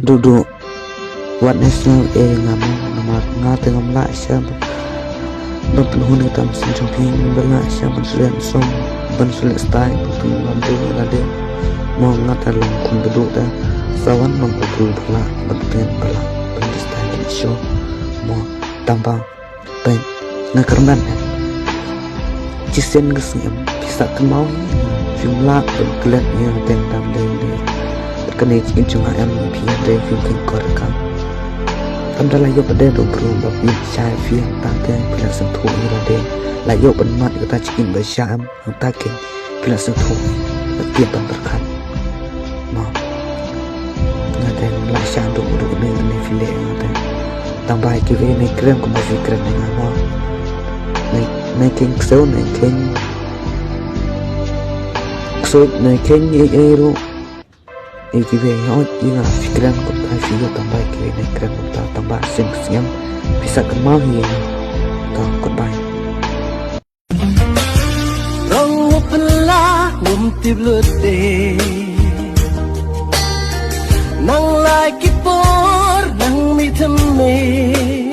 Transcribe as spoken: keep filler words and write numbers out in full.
Duh duh. Wat ne sngewbha ïa nga mo, namar nga te ngam lah shuh ban pynhun ïa ka mynsiem jong phi, ngam lah shuh ban shu leh som, ban shu leh style, ban pynlong ïa lade. Mo nga te long kum duh duh te. Sa wan ban pynlong ba lah, ban pynlong ba lah, ban leh style ban show. Mo tang ba Peit, nga kyrmen em. Shisien ka sngi em phi sa kynmaw hi, phim lah ban klet ïa nga teng tang dei dei. Kane jingim jong nga em phi dei phim kynkoh ka. Kam da la ïoh ba dei da u briew ba phi shai phi tang teng phi la sngewthuh ïa lade. La ïoh ban mad ïa kata jingim ba sha em. Hangta keiñ phi la sngewthuh, la tieng ban pyrkhat. Mo. Nga te la sha duk duk ne ne phi leh nga te. Tang ba kiwei ne kren kumba phi kren ne nga mo. Ne ne keiñ ksew ne keiñ ksew ne keiñ ei ei ruh. Ei kiwei hoi ïa nga phi kren kumta phi ïa tang ba kiwei ne kren kumta tang ba sien sien phi sa kynmaw hi ïa nga. To goodbye. Rong u pynlah ngum tip lut te. Nang lai ki por nang mi them me.